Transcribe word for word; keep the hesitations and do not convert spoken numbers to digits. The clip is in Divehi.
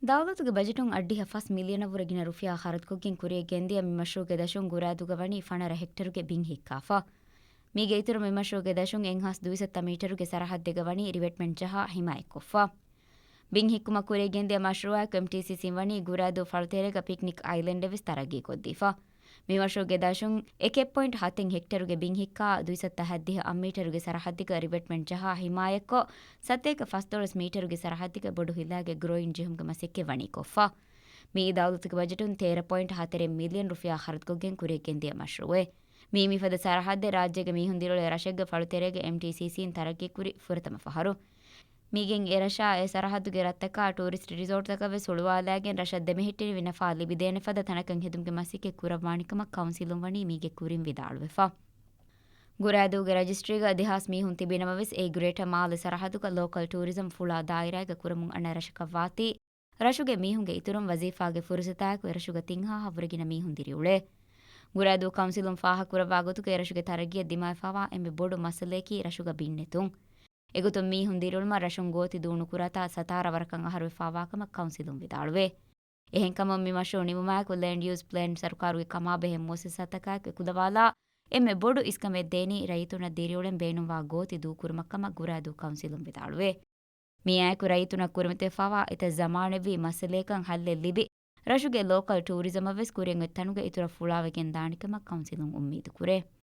ދައުލަތުގެ ބަޖެޓުން އަށްޑިހަ ފަސް މިލިއަނަށްވުރެ ގިނަ ރުފިޔާ ޚަރަދުކޮށްގެން ކުރިޔަށް ގެންދިޔަ މި މަޝްރޫޢުގެ ދަށުން ގުރާދޫގަ ވަނީ ފަނަރަ ހެކްޓަރުގެ ބިން ހިއްކާފަ. މީގެ އިތުރުން މި މަޝްރޫޢުގެ ދަށުން އެއްހާސް ދުއިސައްތަ މީޓަރުގެ ސަރަހައްދެއްގަ ވަނީ ރިވެޓްމަންޓް ޖަހާ ހިމާޔަތްކޮށްފަ. ބިން ހިއްކުމަށް ކުރިޔަށް ގެންދިޔަ މަޝްރޫޢަކު އެމްޓީސީސީން ވަނީ ގުރާދޫ ފަޅުތެރޭގަ ޕިކްނިކް އައިލެންޑެއް ވެސް ތަރައްގީ ކޮށްދީފަ. މި މަޝްރޫޢުގެ ދަށުން އެކެއް ޕޮއިންޓް ހަތެއް ހެކްޓަރުގެ ބިން ހިއްކާ ދުއިސައްތަ ހަތްދިހަ އަށް މީޓަރުގެ ސަރަހައްދެއްގަ ރިވެޓްމަންޓް ޖަހާ ހިމާޔަތްކޮށް، ސަތޭކަ ފަސްދޮޅަސް މީޓަރުގެ ސަރަހައްދެއްގަ ބޮޑު ހިލާގެ ގްރޯއިން ޖެހުމުގެ މަސައްކަތް ވަނީ ކޮށްފަ. މިއީ ދައުލަތުގެ ބަޖެޓުން ތޭރަ ޕޮއިންޓް ހަތަރެއް މިލިއަން ރުފިޔާ ޚަރަދުކޮށްގެން ކުރިޔަށް ގެންދިޔަ މަޝްރޫޢެއް. މިއީ މިފަދަ ސަރަހައްދެއް ރާއްޖޭގެ މީހުން ދިރިއުޅޭ ރަށެއްގަ ފަޅުތެރޭގެ އެމްޓީސީސީން ތަރައްގީކުރި ފުރަތަމަ ފަހަރު. މީގެން އެރަށާ އެ ސަރަހައްދުގެ ރަށްތަކާ ޓޫރިސްޓް ރިސޯޓްތަކަށް ވެސް ހުޅުވާލައިގެން ރަށަށް ދެމެހެއްޓެނިވި ނަފާ ލިބިދޭނެ ފަދަ ތަނަކަށް ހެދުމުގެ މަސައްކަތް ކުރައްވާނެ ކަމަށް ކައުންސިލުން ވަނީ މީގެ ކުރިން ވިދާޅުވެފަ. ގުރާދޫގެ ރަޖިސްޓްރީގަ ދެހާސް މީހުން ތިބި ނަމަވެސް، އެއީ ގްރޭޓަ މާލެ ސަރަހައްދުގަ ލޯކަލް ޓޫރިޒަމް ފުޅާ ދާއިރާއެއްގަ ކުރަމުން އަންނަ ރަށަކަށްވާތީ، ރަށުގެ މީހުންގެ އިތުރުން ވަޒީފާގެ ފުރުސަތާއެކު އެރަށުގަ ތިން ހާހަށްވުރެ ގިނަ މީހުން ދިރިއުޅޭ. ގުރާދޫ ކައުންސިލުން ފާހަގަކުރައްވާ ގޮތުގަ އެރަށުގެ ތަރައްގީއަށް ދިމާވެފައިވާ އެންމެ ބޮޑު މައްސަލަޔަކީ ރަށުގަ ބިން ނެތުން. އެގޮތުން މީހުން ދިރިއުޅުމަށް ރަށުން ގޯތި ދޫނުކުރާތާ ސަތާރަ ވަރަކަށް އަހަރުވެފައިވާ ކަމަށް ކައުންސިލުން ވިދާޅުވޭ. އެހެންކަމުން މި މަޝްރޫޢު ނިމުމާއެކު ލޭންޑް ޔޫސް ޕްލޭން ސަރުކާރުގެ ކަމާބެހޭ މުއައްސަސާތަކާއެކު އެކުލަވާލާ އެންމެ ބޮޑު އިސްކަމެއް ދޭނީ ރައްޔިތުންނަށް ދިރިއުޅެން ބޭނުންވާ ގޯތި ދޫކުރުމަށްކަމަށް ގުރާދޫ ކައުންސިލުން ވިދާޅުވޭ. މިއާއެކު ރައްޔިތުންނަށް ކުރިމަތިވެފައިވާ އެތައް ޒަމާނެއްވީ މައްސަލަޔަކަށް ހައްލެއް ލިބި، ރަށުގެ ލޯކަލް ޓޫރިޒަމަށް ވެސް ކުރިން އޮތް ތަނުގެ އިތުރަށް ފުޅާވެގެން ދާނެ ކަމަށް ކައުންސިލުން އުއްމީދު ކުރޭ.